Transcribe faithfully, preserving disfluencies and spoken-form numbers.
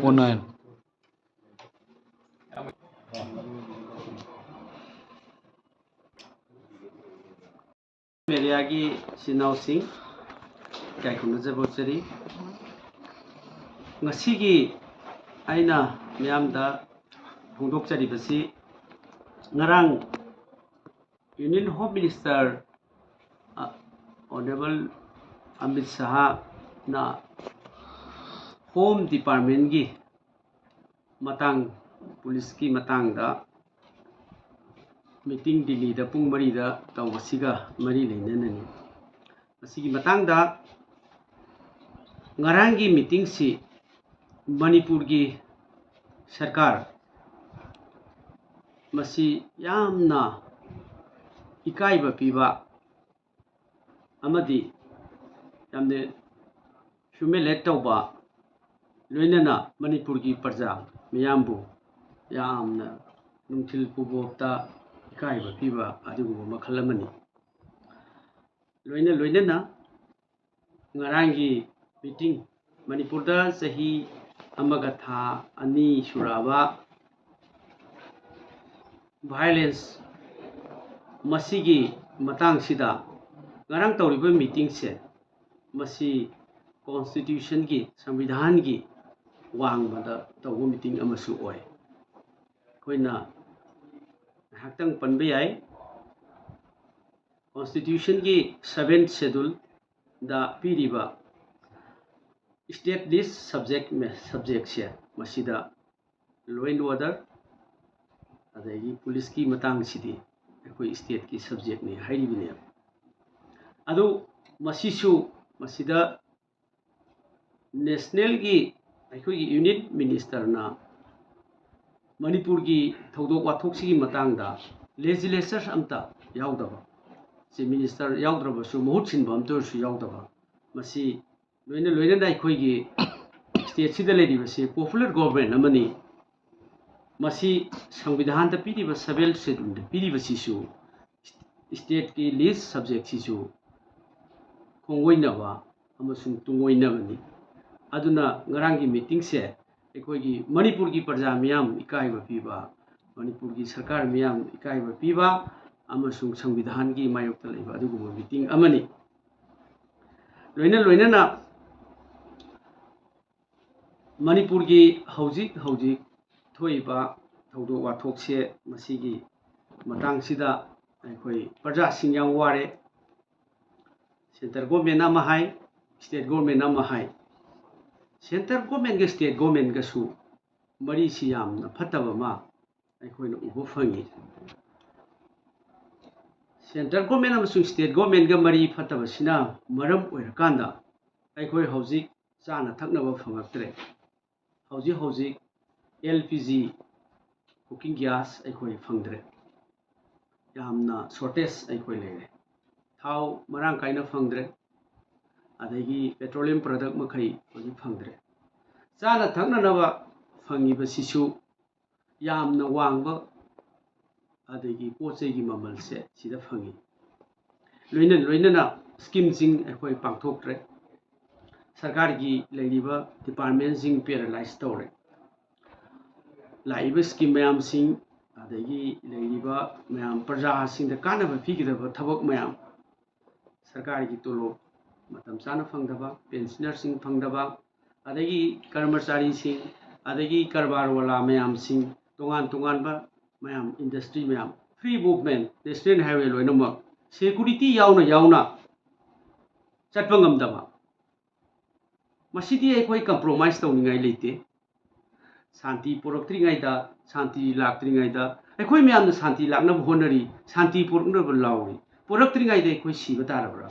ꯑꯣ ꯅꯥꯏꯟ꯫ ꯑꯦꯔꯤꯌꯥꯒꯤ ꯏꯆꯤꯟ ꯏꯅꯥꯎꯁꯤꯡ, ꯏꯀꯥꯏ ꯈꯨꯝꯅꯖꯕ ꯎꯠꯆꯔꯤ꯫ ꯉꯁꯤꯒꯤ ꯑꯩꯅ ꯃꯤꯌꯥꯝꯗ ꯐꯣꯡꯗꯣꯛꯆꯔꯤꯕꯁꯤ, ꯉꯔꯥꯡ Union Home Minister, ꯑ, Honourable ꯑꯃꯤꯠ ꯁꯍꯥꯅ Home Departmentꯀꯤ ꯃꯇꯥꯡ, ꯄꯨꯂꯤꯁꯀꯤ ꯃꯇꯥꯡꯗ meeting ꯗꯤꯜꯂꯤꯗ ꯄꯨꯡ ꯃꯔꯤꯗ ꯇꯧꯕꯁꯤꯒ ꯃꯔꯤ ꯂꯩꯅꯅꯅꯤ꯫ ꯃꯁꯤꯒꯤ ꯃꯇꯥꯡꯗ ꯉꯔꯥꯡꯒꯤ meetingꯁꯤ ꯃꯅꯤꯄꯨꯔꯒꯤ ꯁꯔꯀꯥꯔ, ꯃꯁꯤ ꯌꯥꯝꯅ ꯏꯀꯥꯏꯕ ꯄꯤꯕ ꯑꯃꯗꯤ ꯌꯥꯝꯅ humiliate ꯇꯧꯕ, ꯂꯣꯏꯅꯅ ꯃꯅꯤꯄꯨꯔꯒꯤ ꯄ꯭ꯔꯖꯥ ꯃꯤꯌꯥꯝꯕꯨ ꯌꯥꯝꯅ ꯅꯨꯡꯊꯤꯜ ꯄꯨꯕꯣꯞꯇ ꯏꯀꯥꯏꯕ ꯄꯤꯕ ꯑꯗꯨꯒꯨꯝꯕ ꯃꯈꯜ ꯑꯃꯅꯤ꯫ ꯂꯣꯏꯅ ꯂꯣꯏꯅꯅ ꯉꯔꯥꯡꯒꯤ meeting, ꯃꯅꯤꯄꯨꯔꯗ ꯆꯍꯤ ꯑꯃꯒ ꯊꯥ ꯑꯅꯤ ꯁꯨꯔꯛꯑꯕ violence, ꯃꯁꯤꯒꯤ ꯃꯇꯥꯡꯁꯤꯗ ꯉꯔꯥꯡ ꯇꯧꯔꯤꯕ meetingꯁꯦ, ꯃꯁꯤ constitutionꯒꯤ, ꯁꯪꯕꯤꯙꯥꯟꯒꯤ ꯋꯥꯡꯃꯗ ꯇꯧꯕ meeting ꯑꯃꯁꯨ ꯑꯣꯏ꯫ ꯑꯩꯈꯣꯏꯅ ꯉꯥꯏꯍꯥꯛꯇꯪ ꯄꯟꯕ ꯌꯥꯏ꯫ Constitutionꯒꯤ seventh scheduleꯗ ꯄꯤꯔꯤꯕ state least subject, subjectꯁꯦ, ꯃꯁꯤꯗ law and order ꯑꯗꯒꯤ ꯄꯨꯂꯤꯁꯀꯤ ꯃꯇꯥꯡꯁꯤꯗꯤ ꯑꯩꯈꯣꯏ stateꯀꯤ subjectꯅꯤ ꯍꯥꯏꯔꯤꯕꯅꯦꯕ꯫ ꯑꯗꯨ ꯃꯁꯤꯁꯨ, ꯃꯁꯤꯗ nationalꯒꯤ, ꯑꯩꯈꯣꯏꯒꯤ union ministerꯅ ꯃꯅꯤꯄꯨꯔꯒꯤ ꯊꯧꯗꯣꯛ ꯋꯥꯊꯣꯛꯁꯤꯒꯤ ꯃꯇꯥꯡꯗ legislature ꯑꯝꯇ ꯌꯥꯎꯗꯕ, chief minister ꯌꯥꯎꯗ꯭ꯔꯕꯁꯨ ꯃꯍꯨꯠ ꯁꯤꯟꯕ ꯑꯝꯇ ꯑꯣꯏꯔꯁꯨ ꯌꯥꯎꯗꯕ, ꯃꯁꯤ ꯂꯣꯏꯅ ꯂꯣꯏꯅꯅ ꯑꯩꯈꯣꯏꯒꯤ stateꯁꯤꯗ ꯂꯩꯔꯤꯕꯁꯤ popular government ꯑꯃꯅꯤ꯫ ꯃꯁꯤ ꯁꯪꯕꯤꯙꯥꯟꯗ ꯄꯤꯔꯤꯕ seventh scheduleꯗ ꯄꯤꯔꯤꯕꯁꯤꯁꯨ stateꯀꯤ least subjectꯁꯤꯁꯨ ꯈꯣꯡꯑꯣꯏꯅꯕ ꯑꯃꯁꯨꯡ ꯇꯨꯡꯑꯣꯏꯅꯕꯅꯤ꯫ ꯑꯗꯨꯅ ꯉꯔꯥꯡꯒꯤ meetingꯁꯦ ꯑꯩꯈꯣꯏꯒꯤ ꯃꯅꯤꯄꯨꯔꯒꯤ ꯄ꯭ꯔꯖꯥ ꯃꯤꯌꯥꯝ ꯏꯀꯥꯏꯕ ꯄꯤꯕ, ꯃꯅꯤꯄꯨꯔꯒꯤ ꯁꯔꯀꯥꯔ ꯃꯤꯌꯥꯝ ꯏꯀꯥꯏꯕ ꯄꯤꯕ ꯑꯃꯁꯨꯡ ꯁꯪꯕꯤꯙꯥꯟꯒꯤ ꯃꯥꯌꯣꯛꯇ ꯂꯩꯕ ꯑꯗꯨꯒꯨꯝꯕ meeting ꯑꯃꯅꯤ꯫ ꯂꯣꯏꯅ ꯂꯣꯏꯅꯅ ꯃꯅꯤꯄꯨꯔꯒꯤ ꯍꯧꯖꯤꯛ ꯍꯧꯖꯤꯛ ꯊꯣꯛꯏꯕ ꯊꯧꯗꯣꯛ ꯋꯥꯊꯣꯛꯁꯦ, ꯃꯁꯤꯒꯤ ꯃꯇꯥꯡꯁꯤꯗ ꯑꯩꯈꯣꯏ ꯄ꯭ꯔꯖꯥꯁꯤꯡ ꯌꯥꯝ ꯋꯥꯔꯦ꯫ Centre government ꯑꯃ ꯍꯥꯏ, state government ꯑꯃ ꯍꯥꯏ꯫ Centre governmentꯒ state governmentꯒꯁꯨ ꯃꯔꯤꯁꯤ ꯌꯥꯝꯅ ꯐꯠꯇꯕ ꯑꯃ ꯑꯩꯈꯣꯏꯅ ꯎꯕ ꯐꯪꯉꯤ꯫ Centre government ꯑꯃꯁꯨꯡ state governmentꯒ ꯃꯔꯤ ꯐꯠꯇꯕꯁꯤꯅ ꯃꯔꯝ ꯑꯣꯏꯔꯀꯥꯟꯗ ꯑꯩꯈꯣꯏ ꯍꯧꯖꯤꯛ ꯆꯥꯅ ꯊꯛꯅꯕ ꯐꯪꯉꯛꯇ꯭ꯔꯦ꯫ ꯍꯧꯖꯤꯛ ꯍꯧꯖꯤꯛ L P G cooking gas ꯑꯩꯈꯣꯏ ꯐꯪꯗ꯭ꯔꯦ꯫ ꯌꯥꯝꯅ shortage ꯑꯩꯈꯣꯏ ꯂꯩꯔꯦ꯫ ꯊꯥꯎ ꯃꯔꯥꯡ ꯀꯥꯏꯅ ꯐꯪꯗ꯭ꯔꯦ꯫ ꯑꯗꯒꯤ petroleum product ꯃꯈꯩ ꯍꯧꯖꯤꯛ ꯐꯪꯗ꯭ꯔꯦ꯫ ꯆꯥꯅ ꯊꯛꯅꯅꯕ ꯐꯪꯉꯤꯕꯁꯤꯁꯨ ꯌꯥꯝꯅ ꯋꯥꯡꯕ, ꯑꯗꯒꯤ ꯄꯣꯠ ꯆꯩꯒꯤ ꯃꯃꯜꯁꯦ ꯁꯤꯗ ꯐꯪꯉꯤ꯫ ꯂꯣꯏꯅ ꯂꯣꯏꯅꯅ schemeꯁꯤꯡ ꯑꯩꯈꯣꯏ ꯄꯥꯡꯊꯣꯛꯇ꯭ꯔꯦ꯫ ꯁꯔꯀꯥꯔꯒꯤ ꯂꯩꯔꯤꯕ departmentꯁꯤꯡ paralyze ꯇꯧꯔꯦ꯫ ꯂꯥꯛꯏꯕ scheme ꯃꯌꯥꯝꯁꯤꯡ, ꯑꯗꯒꯤ ꯂꯩꯔꯤꯕ ꯃꯌꯥꯝ ꯄ꯭ꯔꯖꯥꯁꯤꯡꯗ ꯀꯥꯟꯅꯕ ꯄꯤꯒꯗꯕ ꯊꯕꯛ ꯃꯌꯥꯝ, ꯁꯔꯀꯥꯔꯒꯤ ꯇꯣꯂꯣꯞ ꯃꯇꯝ ꯆꯥꯅ ꯐꯪꯗꯕ, pensionerꯁꯤꯡ ꯐꯪꯗꯕ, ꯑꯗꯒꯤ ꯀꯔꯃꯆꯥꯔꯤꯁꯤꯡ, ꯑꯗꯒꯤ ꯀꯔꯕꯥꯔ ꯋꯥꯂꯥ ꯃꯌꯥꯝꯁꯤꯡ, ꯇꯣꯉꯥꯟ ꯇꯣꯉꯥꯟꯕ ꯃꯌꯥꯝ, industry ꯃꯌꯥꯝ, free movement, national highway ꯂꯣꯏꯅꯃꯛ security ꯌꯥꯎꯅ ꯌꯥꯎꯅ ꯆꯠꯄ ꯉꯝꯗꯕ, ꯃꯁꯤꯗꯤ ꯑꯩꯈꯣꯏ compromise ꯇꯧꯅꯤꯡꯉꯥꯏ ꯂꯩꯇꯦ꯫ ꯁꯥꯟꯇꯤ ꯄꯨꯔꯛꯇ꯭ꯔꯤꯉꯩꯗ, ꯁꯥꯟꯇꯤ ꯂꯥꯛꯇ꯭ꯔꯤꯉꯩꯗ ꯑꯩꯈꯣꯏ ꯃꯌꯥꯝꯅ ꯁꯥꯟꯇꯤ ꯂꯥꯛꯅꯕ ꯍꯣꯠꯅꯔꯤ, ꯁꯥꯟꯇꯤ ꯄꯨꯔꯛꯅꯕ ꯂꯥꯎꯔꯤ꯫ ꯄꯨꯔꯛꯇ꯭ꯔꯤꯉꯩꯗ ꯑꯩꯈꯣꯏ ꯁꯤꯕ ꯇꯥꯔꯕ꯭ꯔꯥ?